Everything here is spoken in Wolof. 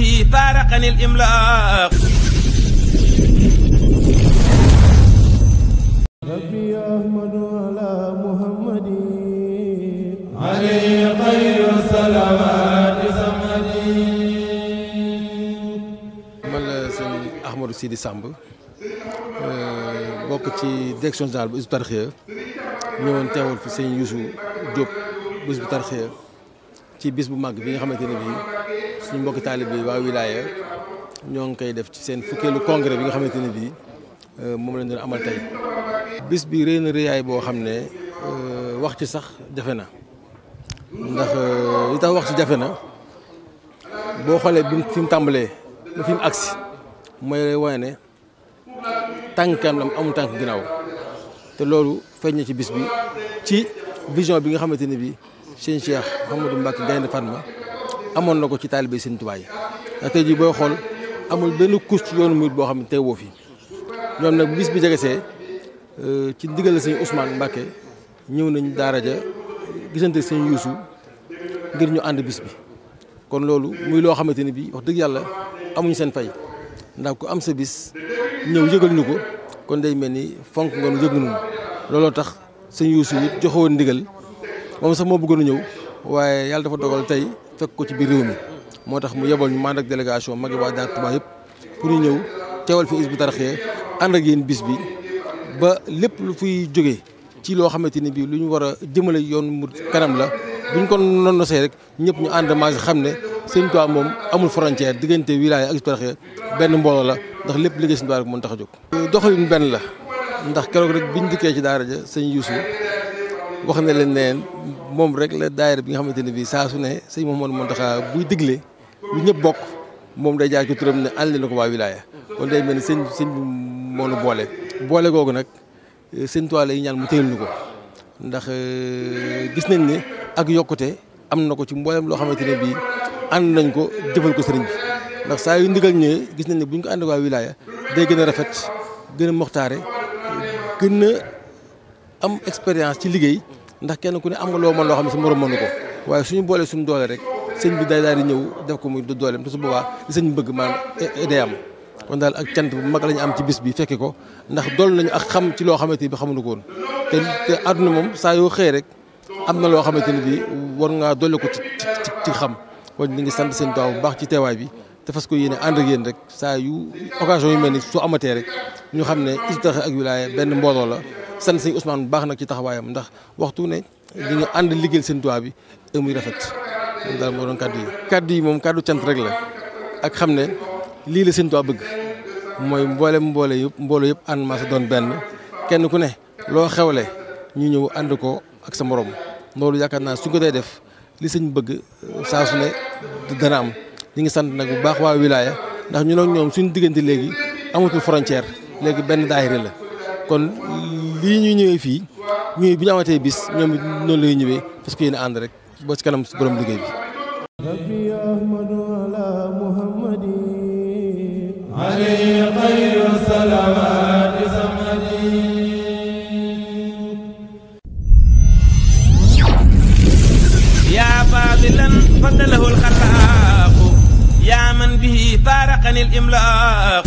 به فارقني الإملاق. ربي أحمد على محمد عليه خير الصلوات سمدي. man la sëñ Ahmadou Sidi Samb bokk ci direction générale bu Hizbut Tarqiyyah ñëwoon teewal fi sëñ Youssou Diop bu Hizbut Tarqiyyah ci bis bu mag bi nga xamante ne bii suñu mbokki taalib bi waa wilaya ñoo ngi koy def ci seen fukkeelu congrès bi nga xamante ne bii moom lañ doon amal tey. bis bi rëy na rëyaay boo xam ne wax ci sax jafe na ndax li tax wax ci jafe na boo xoolee bi fi mu tàmbalee ba fi mu agsi mooy lay wane ne tànkam la amul tànk ginnaaw te loolu feeñ na ci bis bi ci vision bi nga xamante ne bii sëñ Cheikh Mouhamadou Mbacké Gaïndé Fatma amoon na ko ci taalibe Sëñ Tuubaa yi ndax tey jii booy xool amul benn couche ci yoonu murid boo xam ne tey woo fi ñoom nag bis bi jegesee ci ndigal sëñ Ousmane Mbacké ñëw nañ daara ja gisante sëñ Youssou ngir ñu ànd bis bi kon loolu muy loo xamante ne bii wax dëgg yàlla amuñu seen fay ndax ku am sa bis ñëw yëgal ñu ko kon day mel ni fonk nga nu yëg nañu looloo tax sëñ Youssou it joxe woon ndigal moom sax moo bëggoon a ñëw waaye yàlla dafa dogal tey fekk ko ci biir réew mi moo tax mu yebal ñu mànd ak délégation magi waa Daaru Tuubaa yëpp pour ñu ñëw teewal fi Hizbut Tarqiyyah ànd ak yéen bis bi ba lépp lu fiy jógee ci loo xamante ni bii lu ñu war a jëmale yoon mu kanam la buñ ko nosee rek ñëpp ñu ànd maa xam ne Sëñ Tuubaa moom amul frontière diggante wilaya ak Hizbut Tarqiyyah benn mbooloo la ndax lépp liggéey Sëñ Tuubaa rek mën tax a jóg. doxalin benn la ndax keroog rek biñ dikkee ci daara ja sëñ Youssou wax ne leen neen moom rek la daayira bi nga xamante ne bii saa su ne sëñ Mouhamadou Mountakha buy digle lu ñëpp bokk moom day jaar ci turam ne ànd na ko waa wilaya kon day mel ni sëñ bi moo nu boole googu nag Sëñ Tuubaa lay ñaan mu téyel ñu ko ndax gis nañ ne ak yokkute am na ko ci mboolem loo xamante ne bii ànd nañ ko jëfal ko sëriñ bi ndax saa yu ndigal ñëwee gis nañ ne bu ñu ko ànd waa wilaya day gën a rafet gën a moxtaare gën a am expérience ci liggéey ndax kenn ku ne am nga loo mën loo xam ne sa morom mënu ko waaye suñu boolee suñu doole rek sëñ bi day daal di ñëw def ko muy dooleem te su boobaa li sëñ bëgg maanaam day am kon daal ak cant bu mag lañu am ci bis bi fekke ko ndax dool nañu ak xam ci loo xamante ni bi xamuñu ko woon te àdduna moom saa yoo xëy rek am na loo xamante ni bi war ngaa dolli ko ci xam kon ñu ngi sant seen taw bu baax ci teewaay bi te fas ko yéene ànd ak yéen rek saa yu occasion yu mel ni su amatee rek ñu xam ne Hizbut Tarqiyyah ak wilaya benn mbooloo la sant sëñ Ousmane bu baax nag ci taxawaayam ndax waxtu ne di nga ànd liggéeyal seen tubaab bi muy rafet moom daal moo doon kaddu yi moom kaddu cant rek la ak xam ne lii la seen tubaab bëgg mooy mbooloo yëpp ànd maa sa doon benn kenn ku ne loo xewle ñu ñëw ànd ko ak sa morom loolu yaakaar naa suñ ko dee def li sëñ bëgg saa su ne dana am ñu ngi sant nag bu baax waa wilaya ndax ñu noog ñoom suñu diggante léegi amatul frontière léegi benn daayira la kon lii ñuy ñëwee fii ñuy bu ñu amatee bis ñoom it noonu lay ñëwee parce que yéen a ànd rek ba ci kanam si borom liggéey bi. Rabbi Ahmadu ala Muhammadi alayhi khayru salawaati samadi. yaa faadilan faddalahu al-xalaaqu yaa man bihi faaraqani al-imlaaq.